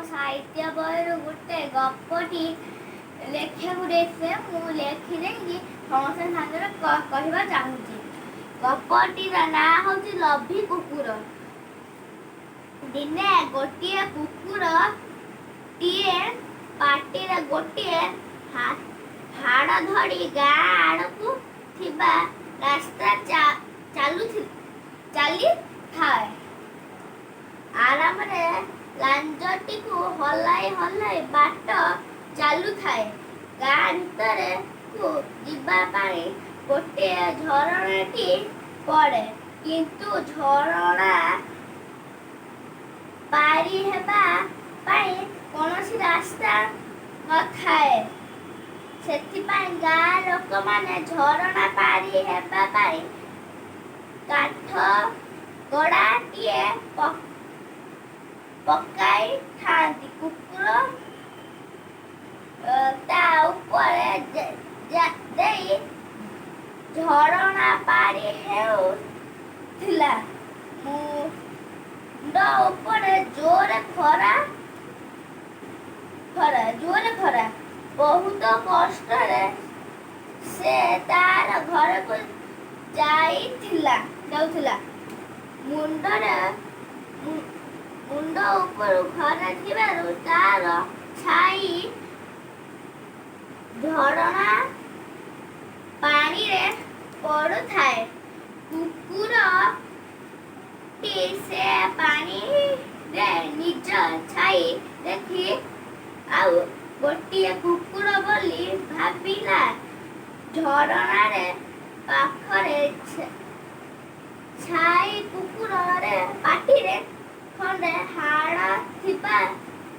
ସାହିତ୍ୟ ବହିରୁ ଗୋଟେ ଗପଟି ଲେଖିବାକୁ ଦେଇଥିଲେ। ମୁଁ ଲେଖିଦେଇକି ସମସ୍ତଙ୍କ ସାଙ୍ଗରେ କହିବା ଚାହୁଁଛି। ଗପଟିର ନାଁ ହେଉଛି ଲୋଭୀ କୁକୁର। ଦିନେ ଗୋଟିଏ କୁକୁରଟିଏ ପାଟିରେ ଗୋଟିଏ ହାଡ଼ ଧରି ଗାଁ ଆଡ଼କୁ ଥିବା ରାସ୍ତା ଚାଲିଥାଏ। ଆରାମରେ ଲାଞ୍ଜଟିକୁ ହଲାଇ ହଲାଇ ବାଟ ଚାଲୁଥାଏ। ଗାଁ ଭିତରକୁ ଯିବା ପାଇଁ ଗୋଟିଏ ଝରଣାଟି ପଡ଼େ, କିନ୍ତୁ ଝରଣା ପାରି ହେବା ପାଇଁ କୌଣସି ରାସ୍ତା ନଥାଏ। ସେଥିପାଇଁ ଗାଁ ଲୋକମାନେ ଝରଣା ପାରି ହେବା ପାଇଁ କାଠ ଗଡ଼ାଟିଏ ପକାଇଥାନ୍ତି। କୁକୁର ତା ଉପରେ ଦେଇ ଝରଣା ପାରି ହେଉଥିଲା। ମୁଣ୍ଡ ଉପରେ ଜୋରେ ଖରା, ଖରା, ଜୋରେ ଖରା। ବହୁତ କଷ୍ଟରେ ସେ ତାର ଘରକୁ ଯାଉଥିଲା। ମୁଣ୍ଡ ଉପରୁ ଖରା ଥିବାରୁ ତାର ଛାଇ ଝରଣା ପାଣିରେ ପଡୁଥାଏ। କୁକୁରଟି ସେ ପାଣିରେ ନିଜ ଛାଇ ଦେଖି ଆଉ ଗୋଟିଏ କୁକୁର ବୋଲି ଭାବିଲା। ଝରଣାରେ ପାଖରେ ଛାଇ କୁକୁରରେ ପାଟିରେ ଖଣ୍ଡେ ହାଡ଼ ଥିବା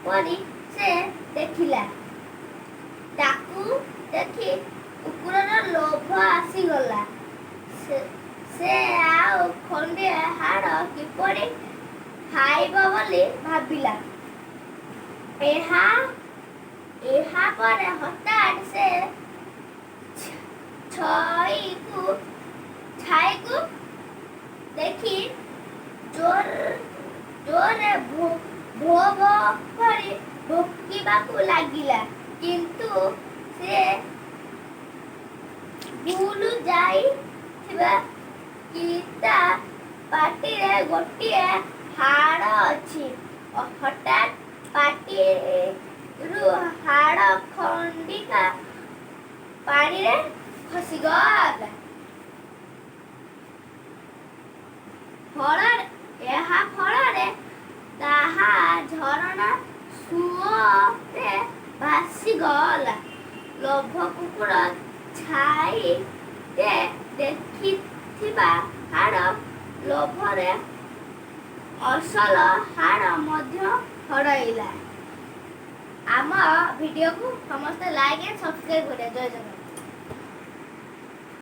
ପରି ସେ ଦେଖିଲା। ତାକୁ ଦେଖି କୁକୁରର ଲୋଭ ଆସିଗଲା। ସେ ଆଉ ଖଣ୍ଡିଏ ହାଡ଼ କିପରି ଖାଇବ ବୋଲି ଭାବିଲା। ଏହାପରେ ହଠାତ୍ ସେ ଛାଇକୁ ଦେଖି ଜୋର ଜୋରରେ ଭୋ ଭୋ ଭୋ କରି ଭୁକିବାକୁ ଲାଗିଲା, କିନ୍ତୁ ସେ ଭୁଲି ଯାଇଥିବା କି ତା ପାଟିରେ ଗୋଟିଏ ହାଡ଼ ଅଛି। ହଠାତ୍ ପାଟିରୁ ହାଡ଼ ଖଣ୍ଡିକ ପାଣିରେ ଖସିଗଲା। ଏହା ଫଳରେ ତାହା ଝରଣା ସୁଅରେ ଭାସିଗଲା। ଲୋଭ କୁକୁର ଛାଇରେ ଦେଖିଥିବା ହାଡ଼ ଲୋଭରେ ଅସଲ ହାଡ଼ ମଧ୍ୟ ହରାଇଲା। ଆମ ଭିଡ଼ିଓକୁ ସମସ୍ତେ ଲାଇକ୍ ଆଣ୍ଡ ସବସ୍କ୍ରାଇବ୍ କରିବେ। ଜୟ ଜଗନ୍ନାଥ।